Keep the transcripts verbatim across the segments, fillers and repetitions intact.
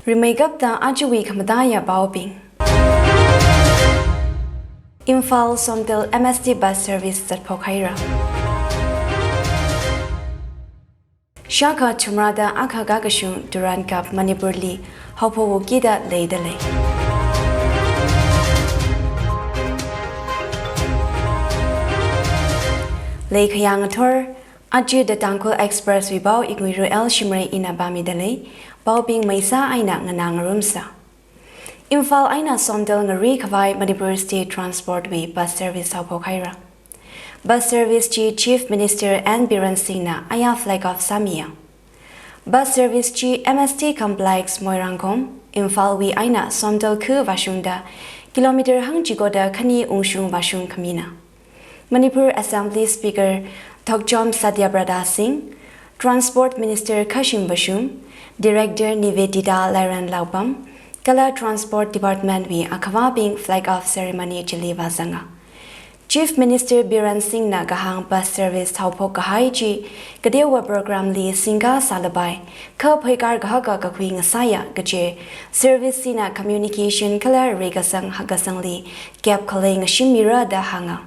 Rimeikapta ajawui khamataiya paobing. Imphal Somdal M S T bus service zatphok haira. Shākha thumrada akha kakashung Durand Cup Manipurli haophok wukida leida lei. Leikhayang athor, aja The Tangkhul Express wui pao Inguiru L Shimray ina pāmida lei, paobing maisa eina nganā ngarumsa. Imphal eina Somdal ngari khavai Manipur State Transport wui bus service haophok haira. Bus service chi Chief Minister N Biren Singh na aya flag off sāmiya. Bus service chi M S T Complex Moirangkom, Imphal wui eina Somdal khu vāshungda kilometer hangchikoda khani ungshung vāshung khamina. Manipur Assembly Speaker Thokchom Satyabrata Singh, Transport Minister Khashim Vashum, Director Nivedita Lairanlaopam, kala Transport Department wui akhavābing flag off ceremony chili vāzanga. Chief Minister Biren Singh na kahāng bus service haophok kahai chi kateowa program li singkasā lapai, kha pheikar kahaka kakhui ngasāya kaje, service china communication kala reikasang hakkasangli gap khalei ngashimmira da hānga.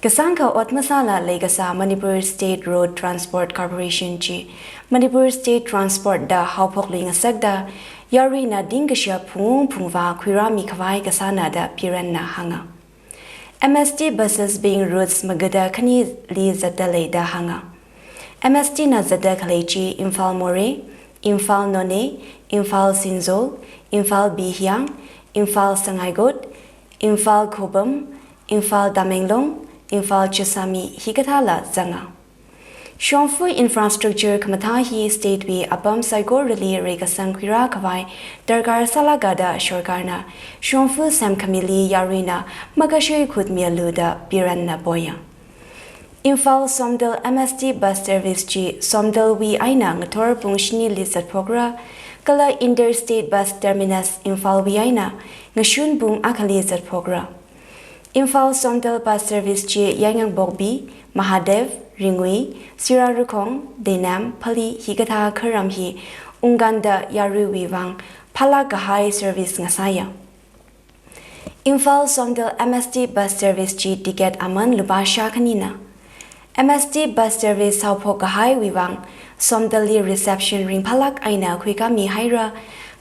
Kasāngkha ot masāla leikasā Manipur State Road Transport Corporation chi Manipur State Transport da haophok luingasakda, yaruina dingkashap phungphungva khuirāmi khavai kasāna da Biren na hānga. M S T buses bing routes magada khanili zatda lei da hānga. M S T na zatda khalei chi Imphal Moreh, Imphal Noney, Imphal Sinzawl, Imphal Bihyang, Imphal Sangaikot, Imphal Khobam, Imphal Tamenglong, Imphal Jotsami hikathāla zanga. Shongfa infrastructure khamathā hi state wui apam saikorali reikasang khuirā khavai darkar sālaga da sorkarna shongfa semkhamili yaruina makashui khutmialu da Biren na poya. Imphal Somdal M S T bus service chi Somdal wui eina ngathor pung shinili zatphokra, kala Interstate Bus Terminus Imphal wui eina ngashun pung akhali zatphokra. Imphal Somdal bus service chi Yaingangpokpi, Mahadev, Ringui, Sirarakhong, Deinam, Phalee hikathā kharam hi ungkanda yaruiwui vang phālāk kahai service ngasāya. Imphal Somdal M S T bus service chi ticket aman lupā shākhanina. M S T bus service haophok kahaiwui vang Somdalli reception ringphālāk eina khuikāmi haira,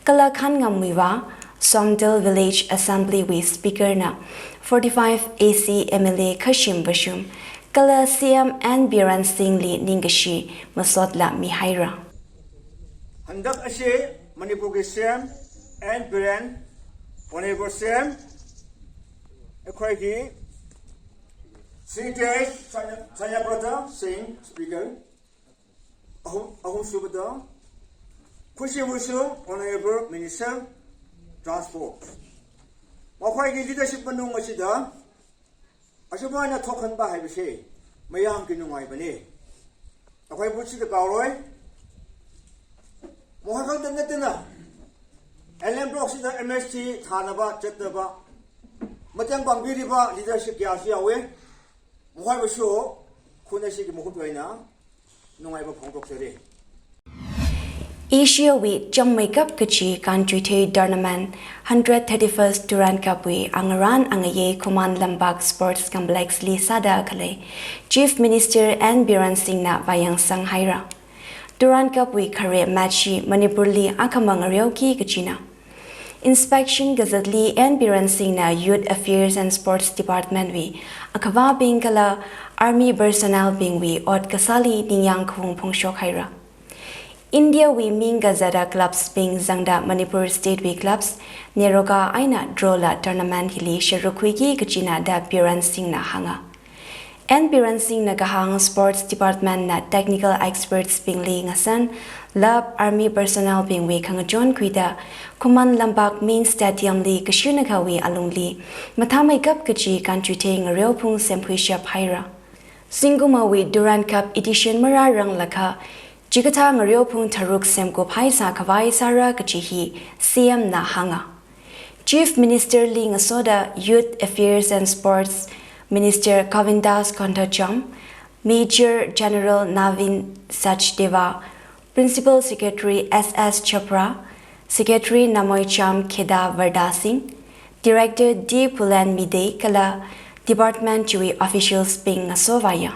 kala khānngamwui vang Somdal Village Assembly wui Speaker na forty-five A C M L A Khashim Vashum, kala C M N Biren Singh li ningkashi masotla mihaira. Handak ashi Manipurwui C M N Biren, Honorable C M, ꯑꯩꯈꯣꯏꯒꯤ Sri Tej Satyabrata Singh Speaker, ꯑꯍꯨꯝ, ꯑꯍꯨꯝꯁꯨꯕꯗ Khashim Vashum, Honorable Minister Transport, ꯃꯈꯣꯏꯒꯤ leadership ꯃꯅꯨꯡ ꯑꯁꯤꯗ ꯑꯁꯨꯃꯥꯏꯅ ꯊꯣꯛꯍꯟꯕ ꯍꯥꯏꯕꯁꯦ ꯃꯌꯥꯝꯒꯤ ꯅꯨꯡꯉꯥꯏꯕꯅꯤ꯫ ꯑꯩꯈꯣꯏ ꯄꯨꯟꯁꯤꯗ ꯀꯥꯎꯔꯣꯏ꯫ ꯃꯈꯣꯏ ꯈꯛꯇ ꯅꯠꯇꯅ ꯑꯦꯂꯦꯟ ꯕ꯭ꯂꯣꯛꯁꯤꯗ M S T ꯊꯥꯅꯕ ꯆꯠꯅꯕ ꯃꯇꯦꯡ ꯄꯥꯡꯕꯤꯔꯤꯕ leadership ꯀꯌꯥꯁꯨ ꯌꯥꯎꯋꯦ꯫ ꯃꯈꯣꯏꯕꯨꯁꯨ ꯈꯨꯟ ꯑꯁꯤꯒꯤ ꯃꯍꯨꯠ ꯑꯣꯏꯅ ꯅꯨꯡꯉꯥꯏꯕ ꯐꯣꯡꯗꯣꯛꯆꯔꯤ꯫ Asia wui chāngmeikap kachi Kanchuithei Tournament hundred thirty-first Durand Cup wui angarān angayei Khuman Lampak Sports Complex li sāda khalei Chief Minister N Biren Singh na vāyangsang haira. Durand Cup wui khare match hi Manipurli akhamang ngareoki kachina. Inspection kazatli N Biren Singh na Youth Affairs and Sports Department wui akhavābing kala Army personnel bingwui ot kasāli ningyāng khavung phongshok haira. India wui ming kazata clubs bing zangda Manipur State wui clubs neroka eina draw la tournament hili sharuk khuiki kachina da Biren Singh na hānga. N Biren Singh na kahāng Sports Department na technical experts bingli ngasan, lab Army personnel bingwui khangachon khuida Khuman Lampak Main Stadium li kashunakha wui alungli mathāmeikap kachi Kanchuithei ngareophung semkhuishap haira. Zingkumwui Durand Cup edition marāranglakha chikathā ngareophung tharuk semkup haisā khavai sāra kachi hi C M na hānga. Chief Minister li ngasoda Youth Affairs and Sports Minister Govindas Kothawam, Major General Naveen Sachdeva, Principal Secretary S S Chopra, Secretary Namoicham Kheda Varda Singh, Director D Phulen Midei kala department chiwui officials bing ngasovāya.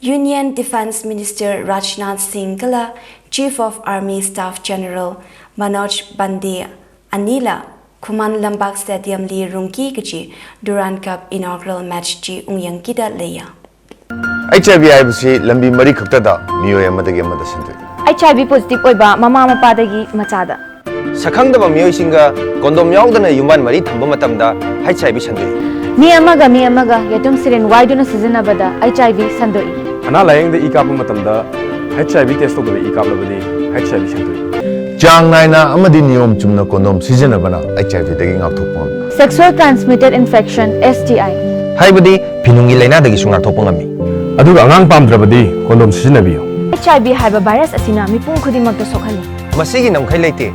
Union Defence Minister Rajnath Singh kala Chief of Army Staff General Manoj Pande anila Khuman Lampak Stadium li rungki kachi Durand Cup inaugural match chi ungyangkida leiya. H I V ꯍꯥꯏꯕꯁꯤ ꯂꯝꯕꯤ ꯃꯔꯤ ꯈꯛꯇꯗ ꯃꯤꯑꯣꯏ ꯑꯃꯗꯒꯤ ꯑꯃꯗ ꯁꯟꯗꯣꯛꯏ꯫ H I V positive ꯑꯣꯏꯕ ꯃꯃꯥ ꯃꯄꯥꯗꯒꯤ ꯃꯆꯥꯗ꯫ ꯁꯛꯈꯪꯗꯕ ꯃꯤꯑꯣꯏꯁꯤꯡꯒ condom ꯌꯥꯎꯗꯅ ꯌꯨꯝꯕꯥꯟ ꯃꯔꯤ ꯊꯝꯕ ꯃꯇꯝꯗ H I V ꯁꯟꯗꯣꯛꯏ꯫ ꯃꯤ ꯑꯃꯒ ꯃꯤ ꯑꯃꯒ ꯌꯦꯇꯨꯝ ꯁꯤꯔꯤꯟ ꯋꯥꯏꯗꯨꯅ ꯁꯤꯖꯤꯟꯅꯕꯗ H I V ꯁꯟꯗꯣꯛꯏ꯫ ꯑꯅꯥ ꯂꯥꯌꯦꯡꯗ ꯏ ꯀꯥꯞꯄ ꯃꯇꯝꯗ H I V test ꯇꯧꯗꯕ ꯏ ꯀꯥꯞꯂꯕꯗꯤ H I V ꯁꯟꯗꯣꯛꯏ꯫ ꯆꯥꯡ ꯅꯥꯏꯅ ꯑꯃꯗꯤ ꯅꯤꯌꯣꯝ ꯆꯨꯝꯅ condom ꯁꯤꯖꯤꯟꯅꯕꯅ H I V ꯗꯒꯤ ꯉꯥꯛꯊꯣꯛꯄ ꯉꯝꯃꯤ꯫ Sexual transmitted infection, S T I, ꯍꯥꯏꯕꯗꯤ ꯐꯤꯅꯨꯡꯒꯤ ꯂꯥꯏꯅꯥꯗꯒꯤꯁꯨ ꯉꯥꯛꯊꯣꯛꯄ ꯉꯝꯃꯤ꯫ ꯑꯗꯨꯒ ꯑꯉꯥꯡ ꯄꯥꯝꯗ꯭ꯔꯕꯗꯤ condom ꯁꯤꯖꯤꯟꯅꯕꯤꯌꯨ꯫ H I V ꯍꯥꯏꯕ virus ꯑꯁꯤꯅ ꯃꯤꯄꯨꯝ ꯈꯨꯗꯤꯡꯃꯛꯇ ꯁꯣꯛꯍꯜꯂꯤ꯫ ꯃꯁꯤꯒꯤ ꯉꯝꯈꯩ ꯂꯩꯇꯦ꯫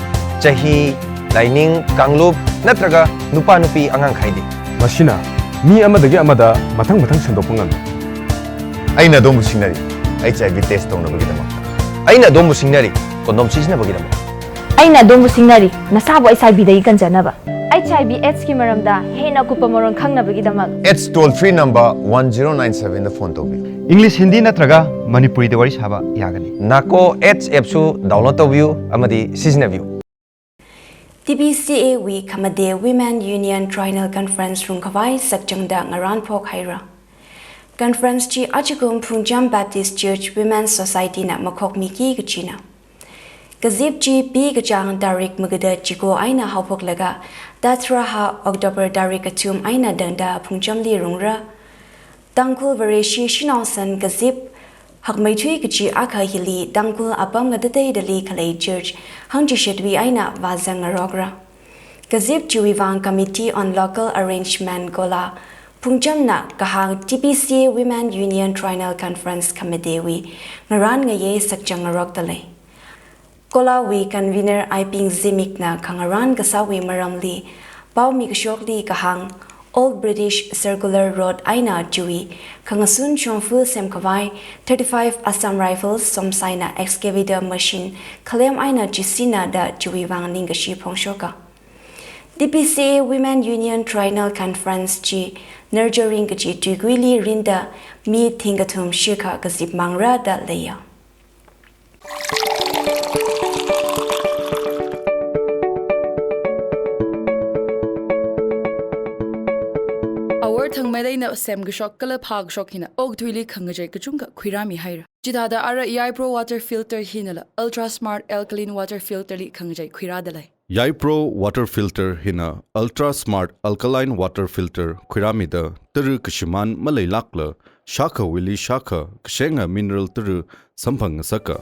ꯆꯍꯤ, ꯂꯥꯏꯅꯤꯡ, ꯀꯥꯡꯂꯨꯞ ꯅꯠꯇ꯭ꯔꯒ ꯅꯨꯄꯥ ꯅꯨꯄꯤ ꯑꯉꯥꯡ ꯈꯥꯏꯗꯦ꯫ ꯃꯁꯤꯅ ꯃꯤ ꯑꯃꯗꯒꯤ ꯑꯃꯗ ꯃꯊꯪ ꯃꯊꯪ ꯁꯟꯗꯣꯛꯄ ꯉꯝꯃꯤ꯫ ꯑꯩꯅ ꯑꯗꯣꯝꯕꯨ ꯁꯤꯡꯅꯔꯤ H I V test ꯇꯧꯅꯕꯒꯤꯗꯃꯛ꯫ ꯑꯩꯅ ꯑꯗꯣꯝꯕꯨ ꯁꯤꯡꯅꯔꯤ condom ꯁꯤꯖꯤꯟꯅꯕꯒꯤꯗꯃꯛ꯫ ꯑꯩꯅ ꯑꯗꯣꯝꯕꯨ ꯁꯤꯡꯅꯔꯤ ꯅꯁꯥꯕꯨ H I V ꯗꯒꯤ ꯀꯟꯖꯅꯕ꯫ H I V AIDS ꯀꯤ ꯃꯔꯝꯗ ꯍꯦꯟꯅ ꯑꯀꯨꯞꯄ ꯃꯔꯣꯜ ꯈꯪꯅꯕꯒꯤꯗꯃꯛ AIDS toll free number one zero nine seven ꯗ phone ꯇꯧꯕꯤꯌꯨ꯫ English, Hindi ꯅꯠꯇ꯭ꯔꯒ ꯃꯅꯤꯄꯨꯔꯤꯗ ꯋꯥꯔꯤ ꯁꯥꯕ ꯌꯥꯒꯅꯤ꯫ NACO AIDS app ꯁꯨ download ꯇꯧꯕꯤꯌꯨ ꯑꯃꯗꯤ ꯁꯤꯖꯤꯟꯅꯕꯤꯌꯨ꯫ T B C A ꯋꯤ ꯈꯃꯗꯦ Women Union Triennial Conference ꯔꯨꯡ ꯀꯥꯚꯥꯏ ꯁꯛꯆꯪꯗ ꯉꯔꯥꯟ ꯄꯣꯛꯍꯥꯏꯔ꯫ Conference ꯆꯤ ꯑꯆꯤꯀꯨꯝ ꯐꯨꯡꯖꯝ Baptist Church Women's Society ꯅ ꯃꯈꯣꯛ ꯃꯤꯀꯤ ꯀꯆꯤꯅ꯫ ꯀꯖꯤꯞ ꯆꯤ ꯄꯤ ꯀꯆꯥꯡ ꯇꯥꯔꯤꯛ ꯃꯒꯗ ꯆꯤꯀꯣ ꯑꯩꯅ ꯍꯧꯄꯣꯛꯂꯒ ꯇꯔꯥꯍꯥ October ꯇꯥꯔꯤꯛ ꯑꯊꯨꯝ ꯑꯩꯅ ꯗꯪꯗ ꯐꯨꯡꯖꯝꯂꯤ ꯔꯨꯡꯔ꯫ ꯇꯥꯡꯈꯨꯜ ꯚꯥꯔꯦꯁꯤ ꯁꯤꯅꯥꯎꯁꯟ ꯀꯖꯤꯞ ꯍꯛꯃꯩꯊꯨꯏ ꯀꯆꯤ ꯑꯈꯥ ꯍꯤꯂꯤ ꯇꯥꯡꯈꯨꯜ ꯑꯄꯥꯝ ꯉꯗꯗꯩꯗꯂꯤ ꯈꯂꯩ church ꯍꯪꯆꯤ ꯁꯦꯠꯋꯤ ꯑꯩꯅ ꯋꯥꯖꯪ ꯉꯔꯣꯛꯔ꯫ ꯀꯖꯤꯞ ꯆꯤꯋꯤ ꯋꯥꯡ Committee on Local Arrangement cola ꯐꯨꯡꯆꯝꯅ ꯀꯍꯥꯡ T B C A Women Union Triennial Conference ꯈꯃꯗꯦꯋꯤ ꯉꯔꯥꯟ ꯉꯌꯦ ꯁꯛꯆꯪ ꯉꯔꯣꯛꯇ ꯂꯩ꯫ ꯀꯣꯂꯥꯋꯤ convener ꯑꯥꯏꯄꯤꯡ ꯖꯤꯃꯤꯛꯅ ꯈꯪꯉꯔꯥꯟ ꯀꯁꯥꯋꯤ ꯃꯔꯝꯂꯤ ꯄꯥꯎꯃꯤ ꯀꯁꯣꯛꯂꯤ ꯀꯍꯥꯡ Old British Circular Road ꯑꯩꯅ ꯆꯨꯏ ꯈꯪꯉꯁꯨꯟ ꯁꯣꯡꯐꯨ ꯁꯦꯝꯈꯋꯥꯏ thirty five Assam Rifles ꯁꯣꯝꯁꯥꯏꯅ excavator machine ꯈꯂꯦꯝ ꯑꯩꯅ ꯆꯤꯁꯤꯅꯗ ꯆꯨꯏ ꯋꯥꯡ ꯅꯤꯡꯒꯁꯤ ꯐꯣꯡꯁꯣꯛꯀ꯫ T B C A Women Union Triennial Conference ꯆꯤ ꯅꯔꯖꯔꯤꯡ ꯀꯆꯤ ꯇꯨꯏꯒꯨꯏꯂꯤ ꯔꯤꯟꯗ ꯃꯤ ꯊꯤꯡꯒꯊꯨꯝ ꯁꯤꯈ ꯀꯖꯤꯞ ꯃꯥꯡꯔꯥꯗ ꯂꯩꯌ꯫ Award thangmeileina semkashok kala phākashok hina okathuili khangachei kachungkha khuirāmi haira. Chithāda ara Yaipro water filter hinala Ultra Smart Alkaline water filter li khangachei khuirāda lei. Yaipro water filter hina Ultra Smart Alkaline water filter khuirāmida tara kashimān maleilākla shākhawuili shākha kashenga mineral tara samphang ngasaka.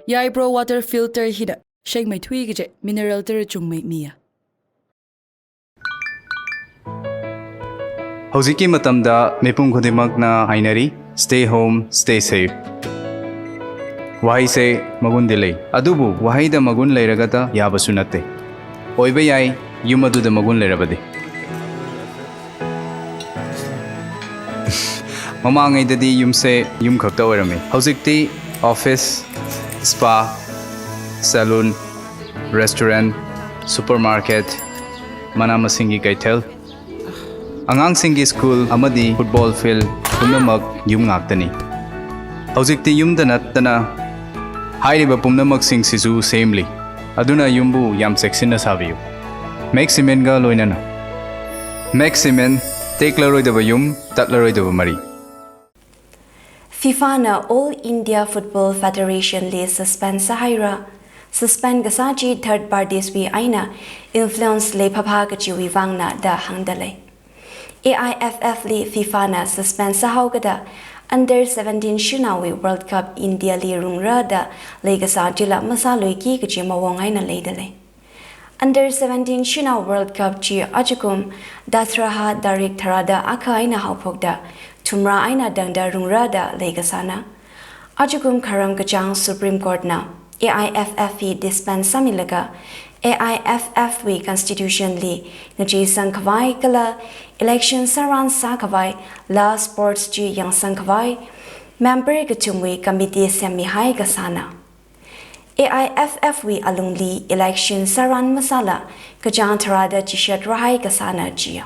Yaipro water filter hina shengmeithui kaje mineral tara chungmei miya. ꯍꯧꯖꯤꯛꯀꯤ ꯃꯇꯝꯗ ꯃꯤꯄꯨꯝ ꯈꯨꯗꯤꯡꯃꯛꯅ ꯍꯥꯏꯅꯔꯤ, "Stay home, stay safe." ꯋꯥꯍꯩꯁꯦ ꯃꯒꯨꯟꯗꯤ ꯂꯩ, ꯑꯗꯨꯕꯨ ꯋꯥꯍꯩꯗ ꯃꯒꯨꯟ ꯂꯩꯔꯒꯇ ꯌꯥꯕꯁꯨ ꯅꯠꯇꯦ꯫ ꯑꯣꯏꯕ ꯌꯥꯏ, ꯌꯨꯝ ꯑꯗꯨꯗ ꯃꯒꯨꯟ ꯂꯩꯔꯕꯗꯤ꯫ ꯃꯃꯥꯡꯉꯩꯗꯗꯤ ꯌꯨꯝꯁꯦ ꯌꯨꯝ ꯈꯛꯇ ꯑꯣꯏꯔꯝꯃꯤ꯫ ꯍꯧꯖꯤꯛꯇꯤ office, spa, salon, restaurant, supermarket, ꯃꯅꯥ ꯃꯁꯤꯡꯒꯤ ꯀꯩꯊꯦꯜ, ꯑꯉꯥꯡꯁꯤꯡꯒꯤ school ꯑꯃꯗꯤ football field ꯄꯨꯝꯅꯃꯛ ꯌꯨꯝ ꯉꯥꯛꯇꯅꯤ꯫ ꯍꯧꯖꯤꯛꯇꯤ ꯌꯨꯝꯗ ꯅꯠꯇꯅ ꯍꯥꯏꯔꯤꯕ ꯄꯨꯝꯅꯃꯛꯁꯤꯡꯁꯤꯁꯨ ꯁꯦꯝꯂꯤ꯫ ꯑꯗꯨꯅ ꯌꯨꯝꯕꯨ ꯌꯥꯝ ꯆꯦꯛꯁꯤꯟꯅ ꯁꯥꯕꯤꯌꯨ꯫ Max Cementꯒ ꯂꯣꯏꯅꯅ꯫ Max Cement, ꯇꯦꯛꯂꯔꯣꯏꯗꯕ ꯌꯨꯝ, ꯇꯠꯂꯔꯣꯏꯗꯕ ꯃꯔꯤ꯫ FIFAꯅ All India Football Federationli suspend sāhaira, suspend kasā chi third partieswui eina influence leiphāphā kachiwui vāngna da hāngda lei. AIFFli FIFAna suspend sāhaokada under seventeen shanaowui World Cup Indiali rungra da leikasā chila masāluiki kachi mawong eina leida lei. Under seventeen shanao World Cup chi ajakum Dasaraha tarik tharāda akha eina haophokda thumrā eina tangda rungra da leikasāna. Ajakum kharam kachāng Supreme Courtna AIFFwui dispense sāmilaga AIFFwui constitutionli ngacheesang khavai kala election sāran sākhavai la sports chi yangsang khavai Member kachungwui committee semmihai kasāna. A I F F wui alungli election sāran masāla kachāng tharāda chishat rāhai kasāna jiya.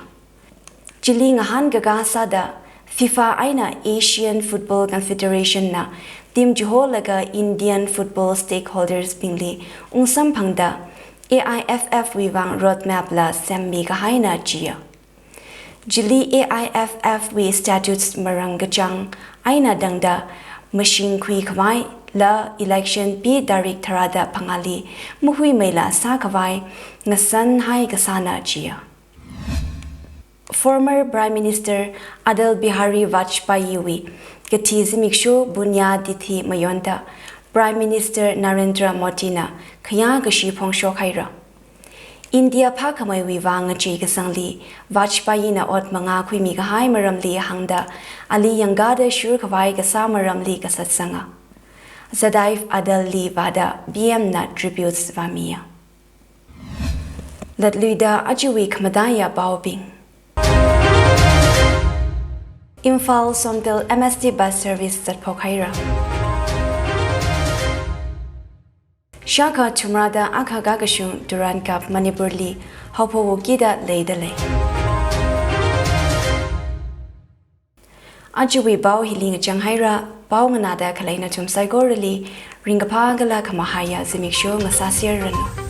Chili ngahānkakā sāda FIFA eina Asian Football Confederation na team chiholaga Indian football stakeholders bingli ungsamphangda A I F F wui vang roadmap la semmi kahaina jiya. Chili A I F F wui statutes marāng kachāng eina tangda mashingkhui khavaila election pi tarik tharāda phangāli mahuimeila sākhavai ngasanhai kasāna jiya. Former Prime Minister Atal Bihari Vajpayee wui kathi zimiksho punyatithi mayonda Prime Minister Narendra Modi na khayākashi phongshok haira. India phākhameiwui vang ngachei kasangli Vajpayee na ot mangā khuimi kahai maramli hāngda ali yangkāda shurkhavai kasā maramli kasatsanga. Sadaiv Atal li vāda P M na tributes vāmiya. Latluida ajawui khamataiya paobing. Imphal Somdal M S T bus service zatphok haira. Shākha thumrada akha kakashung Durand Cup Manipur li haophokki da leidalei. Ajawui pao hili ngachang haira, pao nganāda khalei nathum saikorali ringkaphā kala khamahaiya zimiksho ngasāserranu.